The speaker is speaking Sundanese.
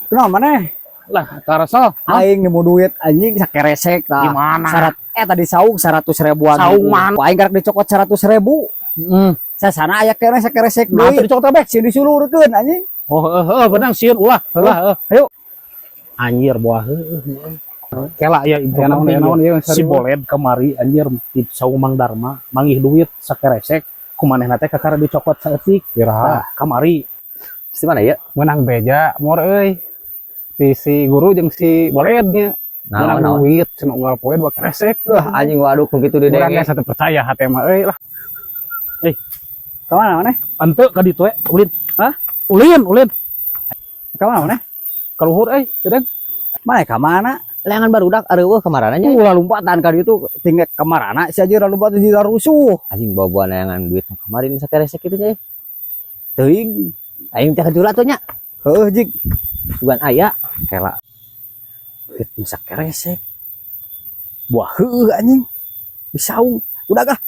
Kenapa maneh? Lah, karasal. Aing nemu duit, anjing, sakeresek tah. Gimana? Syarat tadi saung 100 ribuan. Saung mana? Aing karek dicokot 100 ribu. Sasana aya keneh sakeresek Nah, deui. tadi dicokot kabeh. Sieun disulurkeun, anjing. Oh, heeh, heeh, benang sieun ulah. Heeh, heeh. Ayo. Anjir, buah heueuh. Kela ya ibu. Aya naon, aya naon ieu? Si Boled kamari, anjir, di saung Mang Dharma manggih duit sakeresek, kumanehna teh kakara dicokot saeutik. Iraha? Tah, kamari. Di mana ya? Menang beja mor euy. Di si guru jeung si Boled nya. Naon, menang naon? duit cenah unggal poe dua kresek. Wah, anjing, waduh, nu kitu Urang didenge. ge satu percaya hate mah euy lah. Kemana maneh? Ente ka ditu we, ulin. Hah? Ulin, ulin. Kemana maneh? Ka luhur euy, teuing. Maneh ka mana? Leangan barudak areueuh kamarana nya. Ulah lompatan ka ditu, tinggal kamarana si anjir lompat di rusuh. Anjing, bawa-bawa neangan duit kemarin sakeresek kitu nya. Teuing. Aing teh kajula tuh nya. Heueuh, jig. Sugan aya kela. Duit nu sakeresek. Buah heueuh, anjing. Di saung. Udah gah.